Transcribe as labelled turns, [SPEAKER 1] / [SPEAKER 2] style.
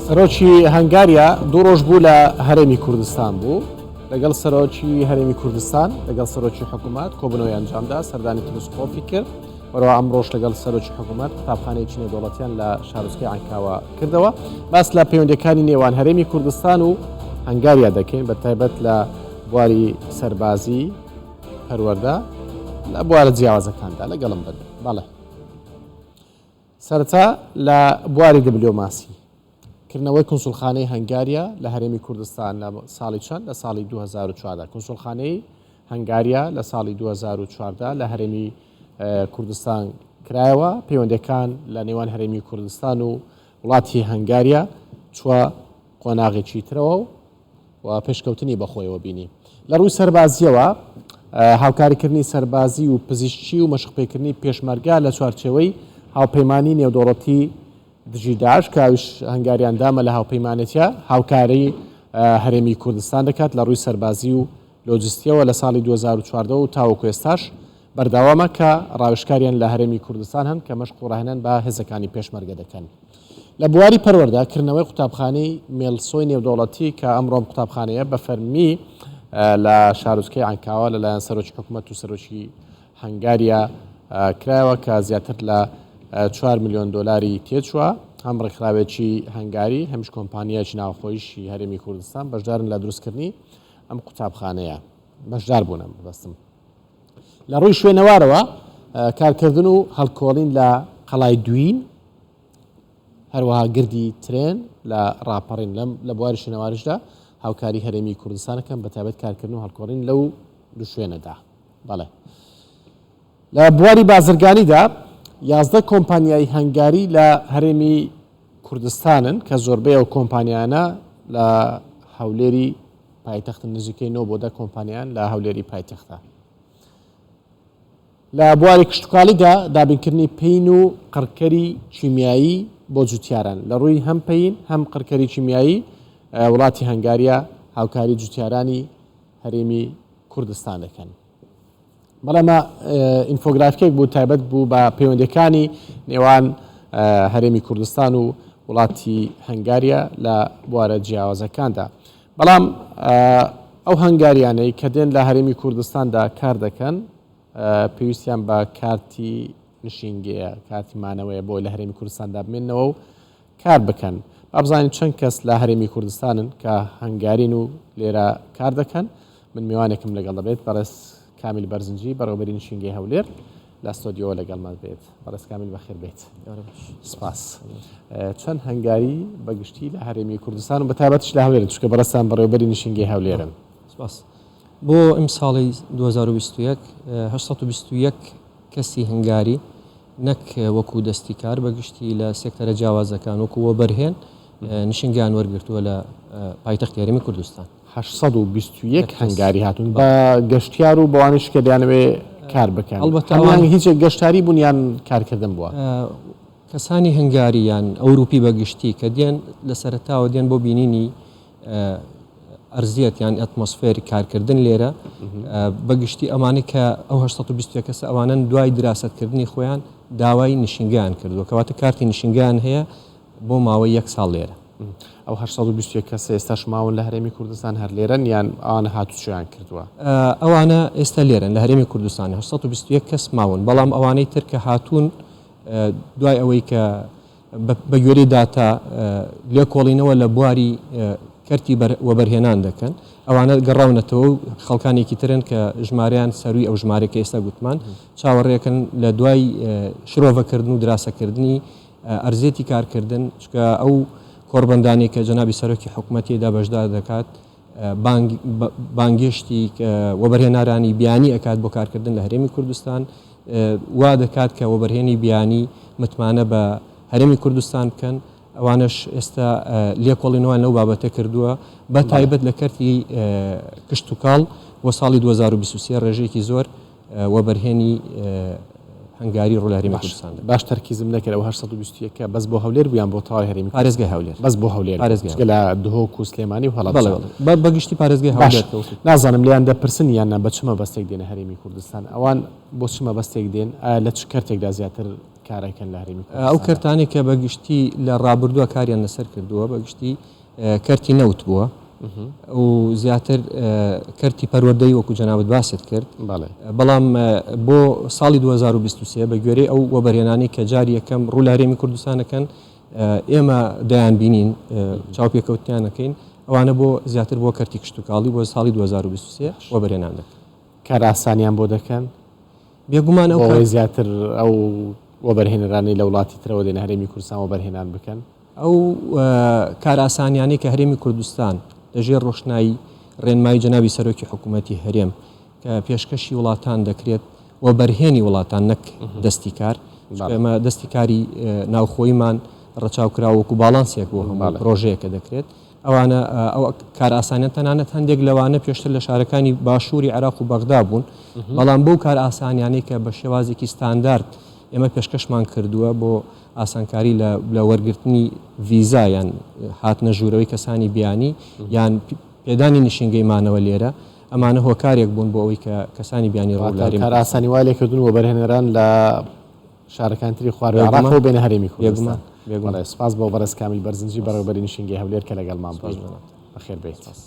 [SPEAKER 1] سەرۆکی هەنگاریا دوو ڕۆژ بوو لە هەرێمی کوردستان بوو لەگەڵ سەرۆکی هەرێمی کوردستان لەگەڵ سەرۆکی حکوومەت کۆبنەوەی ئەنجامدا سەردانی تلسکۆفی کرد وەرەوە ئەمڕۆش لەگەڵ سەرۆکی حکوومەت قوتابخانەیەکی نێودەوڵەتیان لە شارۆچکەی عەنکاوە کردەوە. باس لە پەیوەندیەکانی نێوان هەرێمی کوردستان و هەنگاریا دەکەین بە تایبەت لە بواری سەربازی پەروەردە لە بوارە جیاوازەکاندا لەگەڵم بن. بەڵێ. سەرەتا لە بواری دبلۆماسی کردنەوەی کونسوڵخانەی هەنگاریا لە هەرێمی کوردستان لە ساڵی چەند؟ لە ساڵی 2014 کونسوڵخانەی هەنگاریا لە ساڵی 2014 لە هەرێمی کوردستان کرایەوە، پەیوەندەکان لە نێوان هەرێمی کوردستان و وڵاتی هەنگاریا چووە قۆناغێکی ترەوە و پێشکەوتنی بەخۆیەوە بینی. لە ڕووی سەربازییەوە هاوکاریکردنی سەربازی و پزیشکی و مەشقپێکردنی پێشمەرگە لە چوارچێوەی هاوپەیمانی نێودەوڵەتی دژی داعش کە ئەویش هەنگاری ئەندامە لە هاوپەیمانێتیە هاوکاری هەرێمی کوردستان دەکات لە ڕووی سەربازی و لۆجستیەوە لە ساڵی 2014 و تاوەکو ئێستاش بەردەوامە کە ڕاوێژکاریان لە هەرێمی کوردستان هەن کە مەشق و ڕاهێنان بە هێزەکانی پێشمەرگە دەکەن. لە بواری پەروەردە کردنەوەی قوتابخانەی مێلسۆی نێودەوڵەتی کە ئەمڕۆ ئەم قوتابخانەیە بە فەرمی لە شارۆچکەی عەنکاوە لەلایەن سەرۆکی حکومەت و سەرۆکی هەنگاریا کرایەوە کە زیاتر لە چوار ملیۆن دۆلاری تێچووە، هەم ڕێکخراوێکی هەنگاری هەمیش کۆمپانیایەکی ناوخۆیشی هەرێمی کوردستان بەشدارن لە دروستکردنی ئەم قوتابخانەیە بەشدار بوون بەستم لە ڕووی شوێنەوارەوە کارکردن و هەڵکۆڵین لە قەڵای دوین هەروەها گردی ترێن لە ڕاپەڕین لەم لە بواری شوێنەواریشدا هاوکاری هەرێمی کوردستانەکەم بە تایبەت کارکردن و هەڵکۆڵین لەو دوو شوێنەدا. بەڵێ. لە بواری بازرگانیدا 11 کۆمپانیای هەنگاری لە هەرێمی کوردستانن کە زۆربەی ئەو کۆمپانیانە لە هەولێری پایتەختن نزیکەی 9 بۆ دە کۆمپانیان لە هەولێری پایتەختە. لە بواری کشتتوکاڵیدا دابینکردنی پین و قڕکەری کیمیایی بۆ جوتیاران لە ڕووی هەم پین هەم قڕکەری کیمیایی وڵاتی هەنگاریا هاوکاری جوتیارانی هەرێمی کوردستان دەکەن. بەڵێ ئەمە ئینفۆگرافیکێک بوو تایبەت بوو بە پەیوەندیەکانی نێوان هەرێمی کوردستان و وڵاتی هەنگاریا لە بوارە جیاوازەکاندا. بەڵام ئەو هەنگاریانەی کە دێن لە هەرێمی کوردستاندا کار دەکەن پێویستیان بە کارتی نشینگەیە، کارتی مانەوەیە بۆ لە هەرێمی کوردستاندا بمێنەوە و کار بکەن. با بزانین چەند کەس لە هەرێمی کوردستانن کە هەنگارین و لێرە کار دەکەن. من میوانێکم لەگەڵ دەبێت، بەڕێز کامیل بەرزنجی، بەڕێوەبەری نشینگەی هەولێر لە ستۆدیۆوە لەگەڵمان بێت. بەڕێز کامیل بەخێر بێیت. سپاس. چەند هەنگاری بە گشتی لە هەرێمی کوردستان و بە تایبەتیش لە هەولێرن، چونکە بەڕێزتان بەڕێوەبەری نشینگەی هەولێرن.
[SPEAKER 2] سپاس. بۆ ئمساڵی 2021 821 کەسی هەنگاری نەک وەکو دەستی کار بە گشتی لە سێکتەرە جیاوازەکان وەکو وەبەرهێن نشینگەیان وەرگرتووە لە پایتەختی هەرێمی کوردستان.
[SPEAKER 1] 821 هەنگاری هاتوون بە گەشتیار و بەوانیش کە دەیانەوێ کار بکەن. هەڵبەتە ئەوان هیچ گەشتاری بوون یان کارکردن بووە؟
[SPEAKER 2] کەسانی هەنگاری یان ئەوروپی بە گشتی کە دێن لە سەرەتاوە دێن بۆ بینینی ئەرزیەت یان ئەتمۆسفێری کارکردن لێرە بە گشتی ئەمانەی کە ئەو 821 کەسە ئەوانن دوای دراستکردنی خۆیان داوای نشینگەیان کردووە کەواتە کارتی نشینگەیان هەیە بۆ ماوەی یەک ساڵ لێرە.
[SPEAKER 1] ئەو 821 کەسە ئێستاش ماون لە هەرێمی کوردستان هەر لێرەن یان ئەوانە هاتوچۆیان کردووە؟
[SPEAKER 2] ئەوانە ئێستا لێرەن لە هەرێمی کوردستان 821 کەس ماون بەڵام ئەوانەی تر کە هاتوون دوای ئەوەی کە بە گوێرەی داتا لێکۆڵینەوە لە بواری کەرتی وەبەرهێنان دەکەن، ئەوانە گەڕاونەتەوە و خەڵکانێکی ترن کە ژمارەیان سەرووی ئەو ژمارەی کە ئێستا گوتمان، چاوەڕێکن لە دوای شرۆڤەکردن و دراسەکردنی ئەرزیەتی کارکردن، چونکە ئەو کۆڕبەندانەی کە جەنابی سەرۆکی حکومەت تێیدا بەشدار دەکات بانگێشتی وەبەرهێنارانی بیانی ئەکات بۆ کارکردن لە هەرێمی کوردستان، وا دەکات کە وەبەرهێنی بیانی متمانە بە هەرێمی کوردستان بکەن، ئەوانەش ئێستا لێکۆڵینەوەیان لەو بابەتە کردووە، بە تایبەت لە کەرتی کشتوکاڵ بۆ ساڵی 2023 ڕێژەیەکی زۆر وەبەرهێنی هەنگاری ڕوو لە هەرێمی کوردستان دەکات.
[SPEAKER 1] باش تەرکیزم نەکرد ئەو 821 کە بەس بۆ هەولێر بوو یان بۆ تەواوی هەرێمی کوردستان؟
[SPEAKER 2] پارێزگای هەولێر.
[SPEAKER 1] بەس بۆ هەولێر بوو.
[SPEAKER 2] پارێزگای
[SPEAKER 1] جگە لە دهۆک و سلێمانی و هەڵەبجە.
[SPEAKER 2] بەڵێ بەڵێ بە گشتی پارێزگای
[SPEAKER 1] باش
[SPEAKER 2] هەولێر کە وەکو.
[SPEAKER 1] نازانم لێیان دەپرسن یان نا بە چ مەبەستێک دێنە هەرێمی کوردستان؟ ئەوان بۆ چ مەبەستێک دێن؟ ئایا لە چ کەرتێکدا زیاتر؟ کارەکەن لە هەرێمی
[SPEAKER 2] ئەو
[SPEAKER 1] کوردستاندا؟
[SPEAKER 2] کەرتانەی کە بە گشتی لە ڕابردووە کاریان لەسەر کردووە بە گشتی کەرتی نەوت بووە و زیاتر کەرتی پەروەردەی وەکو جەنابت باست کرد بەڵام بۆ ساڵی 2023 بە گوێرەی ئەو وەبەرهێنانەی کە جاری یەکەم ڕوو لە هەرێمی کوردستان دەکەن ئێمە دەیانبینین چاوپێکەوتنیان دەکەین ئەوانە بۆ زیاتر بۆ کەرتی کشتوکاڵی بۆ ساڵی 2023 وەبەرهێنان دەکەن.
[SPEAKER 1] کارئاسانیان بۆ دەکەن؟
[SPEAKER 2] بێگومان ئەو
[SPEAKER 1] بۆ ئەوەی زیاتر ئەو وەبەرهێنەرانەی لە وڵاتی ترەوە دێنە هەرێمی کوردستان وەبەرهێنان بکەن؟
[SPEAKER 2] ئەو کارئاسانیانەی کە هەرێمی کوردستان لە ژێر ڕۆشنایی ڕێنمایی جەنابی سەرۆکی حکوومەتی هەرێم کە پێشکەشی وڵاتان دەکرێت وەبەرهێنی وڵاتان نەک دەستی کار چونکە ئێمە دەستی کاری ناوخۆیمان ڕەچاو کراوە وەکو باڵانسێک بۆ هەموو پرۆژەیەکە دەکرێت ئەوانە ئەو کارئاسانیان تەنانەت هەندێک لەوانە پێشتر لە شارەکانی باشووری عێراق و بەغدا بوون بەڵام بەو کارئاسانیانەی کە بە شێوازێکی ستاندارد ئێمە پێشکەشمان کردووە بۆ ئاسانکاری لە لە وەرگرتنی ڤیزا یان هاتنە ژوورەوەی کەسانی بیانی یان پێدانی نشینگەی مانەوە لێرە ئەمانە هۆکارێک بوون بۆ ئەوەی کە کەسانی بیانی ڕوو لە
[SPEAKER 1] واتە
[SPEAKER 2] هەرێمی کوردستان
[SPEAKER 1] کارئاسانی وای لێکردوون وەبەرهێنەران لە شارەکانی تری خوارووی
[SPEAKER 2] بێگومان
[SPEAKER 1] عێراقەوە بێنە هەرێمی
[SPEAKER 2] بێگومان
[SPEAKER 1] کوردستان.
[SPEAKER 2] بێگومان
[SPEAKER 1] بەڵێ سوپاس بۆ بەڕێز کامیل بەرزنجی
[SPEAKER 2] سوپاس
[SPEAKER 1] بەڕێوەبەری نشینگەی هەولێر کە لەگەڵمان
[SPEAKER 2] سوپاس
[SPEAKER 1] بووی.
[SPEAKER 2] جەنابتان
[SPEAKER 1] بەخێر بێیت.
[SPEAKER 2] سوپاس.